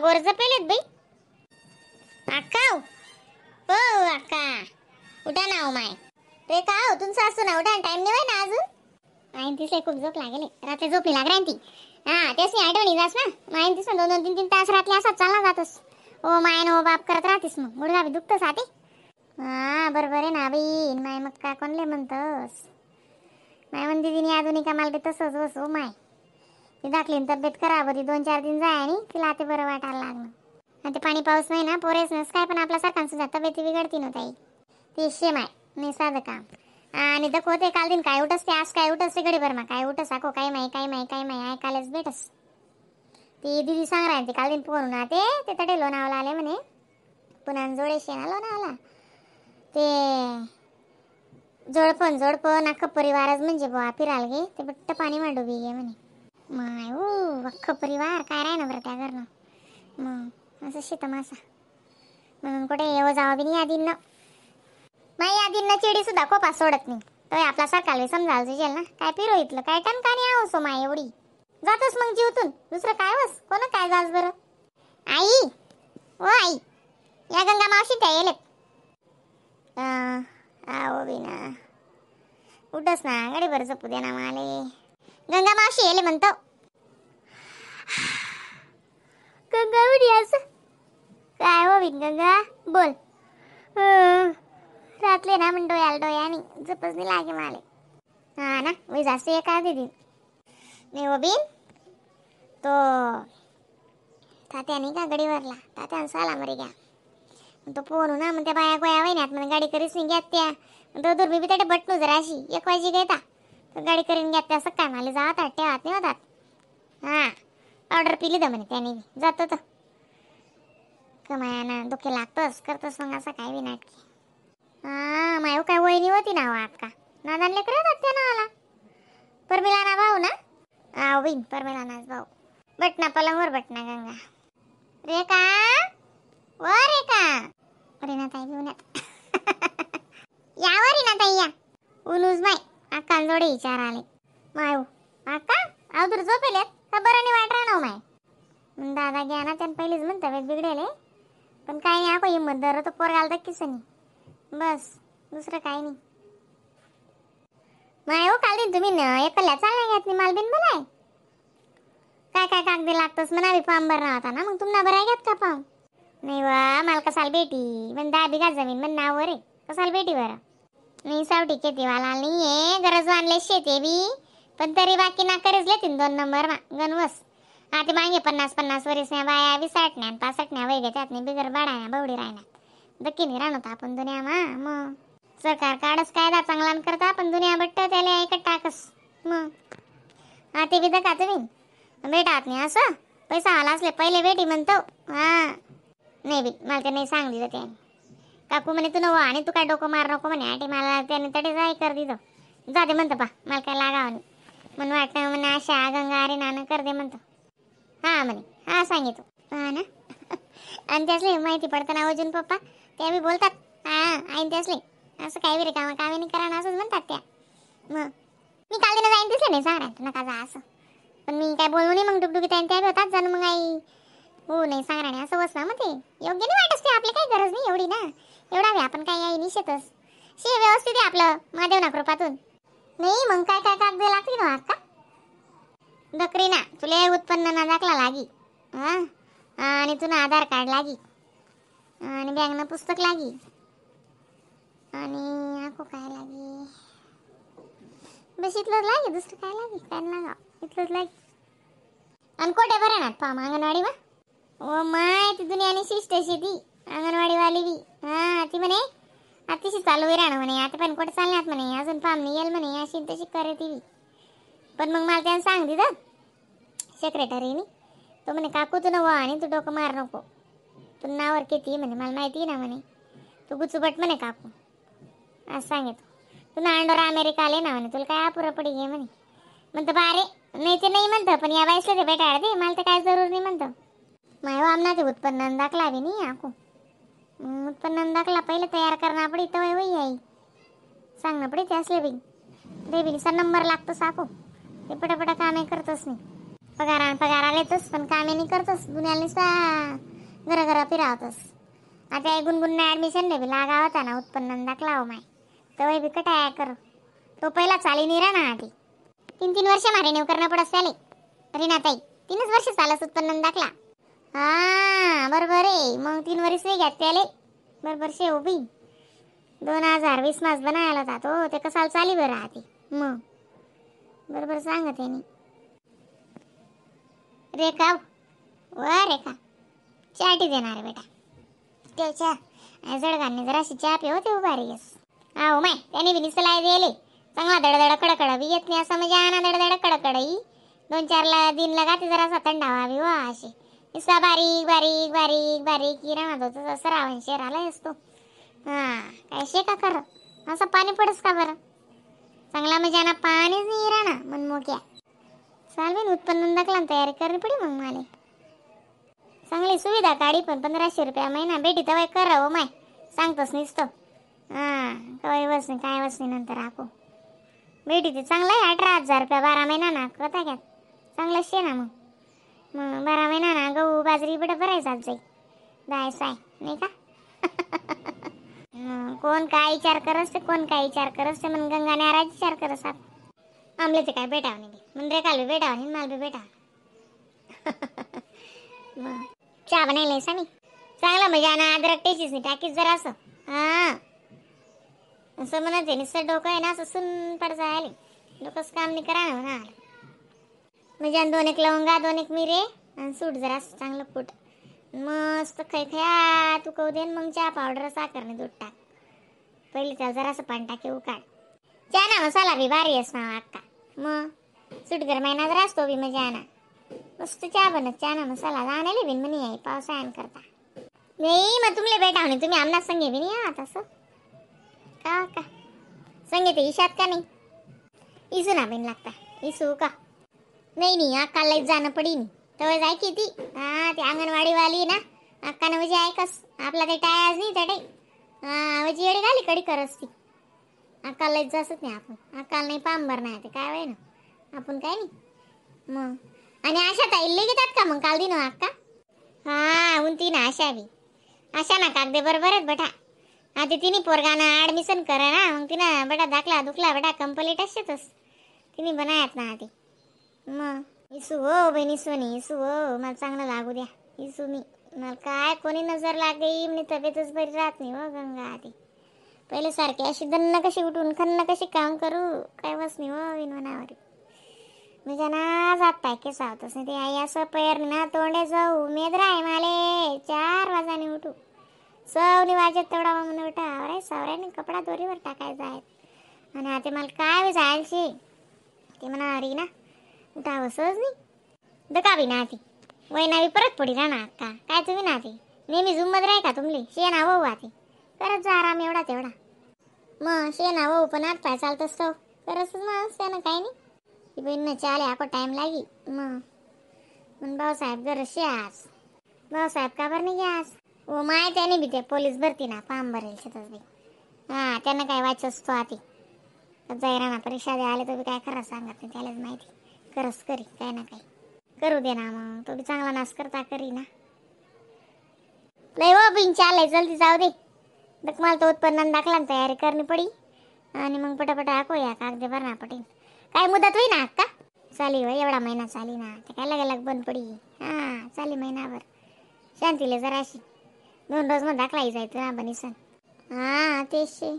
पोर जपेलेत बाई. अक्का हो अक्का उठा ना हो माय. रे का हो तुमचं असू ना उठा, टाइम नाही ना अजून. मायन तिसले खूप झोप लागेल, रात्री झोप नाही लागणार ती. हा तेच नाही आठवणी जास ना मायन तिस 2 2 3 3 तास रात्री असा चालला जातस. ओ मायन ओ बाप करत राहतीस मग गुडघा बी दुखतस आते. हा बरोबर आहे ना बाई. माय मग का कोणले म्हणतस माय म्हण दिदीनी अजून का मला बी तसंच बस. ओ my ती दाखली तब्येत खराब होती 2-4 दिन जाय आणि तिला आता बरं वाटायला लागलं. आणि ते पाणी पाऊस नाही ना पोरेस नस काय पण आपल्या सारखा सुद्धा तब्येती बिघडती ना ताई. ते शे माय नाही साधं काम. आणि दखो ते काल दिन काय उठस ते आज काय उठस ते गडीभर मा काय उठस आको काय माही काय माही काय माही ऐकायलाच भेटस. ती दिदी सांग राहते काल दिन फोन ना ते ते तडे लोणावला आले म्हणे, पुन्हा जोडे शेणा लोणावला ते जोडपण जोडपण अख्खं परिवारच म्हणजे बुवा फिरायला गे ते बट्ट पाणी मांडू बी गे म्हणे. माय ओ अख्खं परिवार काय राही ना बरं त्या घरनं मग असं शेतमासा म्हणून कुठे येवं जावं बी नाही आधींना. माई आधींना चिडी सुद्धा कोपा सोडत नाही. तो आपला सरकारला समजायला तुझेल ना काय फिरो इथलं काय टन का नाही आवसो माय एवढी जातोस मग जीवतून दुसरं काय वस कोण काय जास बरं. आई ओ आई या गंगा मावशी त्या येलेत. आओ बिना उठस ना गाडी बरं जपू दे ना माले. गंगा मावशी येले म्हणतो. गंगा उडी असं काय हो बिन गंगा बोल. रातले ना म्हण डोयाला डोयानी झोपच नाही लागे माले. हा ना मी जास्त एका दिदी नाही हो बिन तो तात्या नाही का गडीवरला तात्या साला मरे घ्या तो फोन ना मग त्या बाया गोया वहिन्यात मग गाडी करीच नाही घ्यात त्या. तो दुर्बी बी त्याटे बटनू जरा अशी 1 वाजी घेता तर गाडी करीन घ्यात त्या सकाळ मला जातात ठेवात नाही होतात. हा पावडर पिली तर म्हणे त्याने जातो तर कमाया ना डोके लागतोस करतोस मग असं काय बी नाटकी. हा मायू काय वहिनी होती ना हो का नादान लेकर होतात त्या नावाला परमिला ना भाऊ ना हा बिन परमिला नाच भाऊ बटना पलंगवर बटना गंगा रेखा व रेखा अरे ना ताई घेऊन यावर ना ताई या उनुज माय अक्का जोडे विचार आले. मायू अक्का अवदूर झोपेले का बरं नाही वाट राहणार माय. मग दादा घ्या ना त्यानं पहिलेच म्हण तब्येत बिघडेल पण काय नाही आको हिंमत धर तो पोरगाला दक्कीच नाही बस दुसरं काय नाही. माय हो काल दिन तुम्ही न एकल्या चालणार घ्यात नाही माल बिन बोलाय काय काय कागदी लागतोस म्हणा फॉर्म भरणार होता ना मग तुम्हाला भराय घ्यात का फॉर्म. नाही वा मला कसाला बेटी पण 10 बिघा जमीन पण नावर आहे कसाला बेटी बरं. नाही सावटी शेतीवाला नाही आहे गरज आणले शेती बी पण तरी बाकी ना करीच लेतीन 2 नंबर मा गणवस. आता मागे 50-50 वरीसण्या बाया बी 60न्या 65न्या वय त्यात नाही बिगर बाडाण्या बवडी राहणार दक्की राहणार आपण दुनिया मा. मग सरकार काढच कायदा चांगला करता पण दुनिया बट्ट त्याला ऐकत टाकस मग. हा ते बी दका तुम्ही भेटात नाही असं पैसा आला असले पहिले बेटी म्हणतो. हा नाही बी मला ते नाही सांगितलं त्याने काकू म्हणे तू नव आणि तू काय डोकं मार नको म्हणे आटी मला त्याने तडे जाय कर दिलं जाते म्हणतो पा मला काय लागावं नाही म्हणून वाटतं म्हणे आशा गंगा अरे नानं कर दे म्हणतो. हा म्हणे हा सांगितो हा ना. आणि त्यासले माहिती पडतं ना अजून पप्पा त्या बी बोलतात हा आईन त्यासले असं काय बी रे कामा कामे नाही करा ना असंच म्हणतात त्या. मग मी काल दिनं जाईन दिसले नाही सांग नका जा असं पण मी काय बोलू नाही मग डुगडुगीत आहे त्या बी होतात जाणं मग आई हो नाही सांग राणी असं बस ना मग ते योग्य नाही वाटत ते आपली काही गरज नाही एवढी ना एवढा बी आपण काही आई निशेतच शे व्यवस्थित आहे आपलं महादेव ना कृपातून. नाही मग काय काय कागद लागतील ना अक्का बकरी ना तुला उत्पन्न ना दाखला लागी हा आणि तुला आधार कार्ड लागी आणि बँकनं पुस्तक लागी आणि आको काय लागी बस इथलंच लागे दुसरं काय लागे काय लागा इथलंच लागे. आणि कोठे बरं ना फॉर्म अंगणवाडी वा. ओ my ती दुनियाने शिष्ट शेती अंगणवाडीवाली बी हा ती म्हणे अतिशय चालू राहणं म्हणे आता पण कुठे चालणार म्हणे अजून फॉर्म नाही येईल म्हणे अशी तशी करे ती बी. पण मग मला त्यानं सांग दिलं सेक्रेटरीनी तो म्हणे काकू तू नवा आणि तू डोकं मार नको तू नावर किती म्हणे मला माहिती ना म्हणे तू गुचुबट म्हणे काकू असं सांगितलं. तू ना अंडोरा अमेरिका आले ना म्हणे तुला काय अपुरं पडी घे म्हणे म्हणतं बारे नाही ते नाही म्हणतं पण या बाईसला ते भेटायला दे मला तर काय जरूर नाही म्हणतं. माय आमना ते उत्पन्न दाखला बी नाही आकू उत्पन्न दाखला पहिले तयार करणं पडी तर वय आई सांगणं पडी ते असले बी देवीचा नंबर लागतो साकू ते पटापटा कामे करतोच नाही. पगार पगार आलेतच पण कामे नाही करतस दुनियाला नुसता घरा घरा फिरावतस. आता हे गुणगुण ऍडमिशन नाही बी लागा होता ना उत्पन्न दाखला हो माय तवय बी कटाया कर तो पहिला चाली नाही राहणार आधी 3-3 वर्ष मारे नेव करणं पडस त्याले. रीनाताई 3 वर्ष चालस उत्पन्न दाखला. हा बरोबर आहे मग 3 वर्ष नाही घ्यात त्याले बरोबर शे उभी 2020 मास बनायला होता तो ते कसाला चाली बरं आधी मग बरोबर सांगत त्यानी. रेखा वा रेखा चाटी देणार बेटा त्याच्या जळगांनी जराशी चहा पे होते उभा रे. हा हो my त्याने बी निसलाय दिले चांगला दडदड कडकड बी येत नाही असं म्हणजे आणा दडदड कडकड ही 2-4 ला दिन लगाते जरासा थंडावा बी वा अशी निसा बारीक बारीक बारीक बारीक किराणा होतो तसा रावण शेर आला असतो. हा काय शे का कर असं पाणी पडस का बरं चांगला म्हणजे ना पाणीच नाही राहणार मनमोक्या. चालवेन उत्पन्न दाखला तयारी करणी पडी मग मला चांगली सुविधा काढी पण 1500 रुपया महिना बेटी तवाय करा हो माय सांगतोस निसतो. हां कवाय बसणे काय बसणे नंतर आको बेटी ते चांगलं आहे 18,000 रुपया 12 महिना ना कथा घ्या चांगलं शे ना मग मग 12 महिना ना गहू बाजरी बडं भरायचा जाईल दाय साय नाही का. कोण काय विचार करस ते कोण काय विचार करस ते मन गंगा नाराज विचार करस आप आमले ते काय भेटाव नाही मन रेखाल बी भेटाव नाही माल बी भेटाव. मग चहा बनायला सामी चांगला मजा ना अद्रक टेचीच नाही टाकीच जरा असं. हां असं म्हणत नुसतं डोकं आहे ना असं सुन पड जायला डोकंच काम नाही करा ना म्हणा म्हणजे 2 एक लवंगा 2 एक मिरे आणि सूट जरा असं चांगलं फूट मस्त खै खया तू कहू दे. मग चहा पावडर साखर नाही दूध टाक पहिले त्याला जरासं पाणी टाके उकाड चहा ना मसाला बी भारी आहेस ना अक्का मग सुटगर महिना जरा असतो बी मजा ना मस्त चहा बनत चहा ना मसाला आणायला बिन म्हणे आहे पावसाळ्यान करता नाही मग तुमले भेटाव नाही तुम्ही आमना संगे बी नाही आहात असं का का संगे ते इशात का नाही इसू ना बिन लागता इसू का नाही नाही अक्काला जाणं पडी नाही तेव्हा जाय की ती. हा ती अंगणवाडीवाली ना अक्कानं म्हणजे ऐकस आपला ते टायाज नाही त्या टाई हा म्हणजे येडी घाली कडी करस ती अक्काला जासत नाही आपण अक्काला नाही पांबर नाही ते काय वय ना आपण काय नाही मग. आणि आशा ताई घेतात का मग काल दिन अक्का? हा उंती ना आशा बी आशा ना कागदे बरोबर आहेत बठा. हा ते तिन्ही पोरगाना ॲडमिशन करा ना मग तिनं बटा दाखला दुखला बटा कंप्लीट असतच तिने बनायात ना आधी मग. इसू हो बहीण इसू नाही इसू हो मला चांगलं लागू द्या इसू मी मला काय कोणी नजर लागेल म्हणे तब्येतच बरी राहत नाही हो गंगा आधी पहिले सारखी अशी दन्न कशी उठून खन्न कशी काम करू काय बस नाही हो विनवनावर म्हणजे ना जात पाय केसावतच नाही ते आई असं पैर ना तोंडे जाऊ उमेद राय माले 4 वाजाने उठू 7 वाजत तेवढा म्हणून उठा आवराय सावरायने कपडा दोरीवर टाकायचा आहे आणि आता मला काय जायची ते म्हणा अरे ना उठावं सहज नाही दकावी ना ती वैनावी परत पडी राहणार का काय तुम्ही ना ते नेहमी जुम्मत राय का तुमले शेणा वहू आते करत जा आराम एवढा तेवढा मग शेणा वहू पण आत पाय चालत असतो करतच मग शेणं काय नाही ती बहीण चाले आको टाईम लागी मग मग भाऊसाहेब गरज शे आज भाऊसाहेब का बरं नाही आज ओ my त्याने बी ते पोलीस भरती ना फॉर्म भरेल शेतच बाई. हां त्यांना काय वाच असतो आती जायरा ना परीक्षा द्या आले तो बी काय खरं सांगत नाही त्यालाच माहिती करस करी काय ना काही करू दे ना मग तो बी चांगला नाश करता करी ना लय हो बिन चालय जल्दी जाऊ दे दक मला तो उत्पन्न दाखला तयारी करणी पडी आणि मग पटापट आको या कागदे भरणा पडेल काय मुदत होई ना अक्का चाली हो एवढा महिना चाली ना ते काय लगे लग बंद पडी. हां चाली महिनाभर शांतीले जराशी 2 रोज मग दाखला जायचं ना बनिसन. हां तेच शे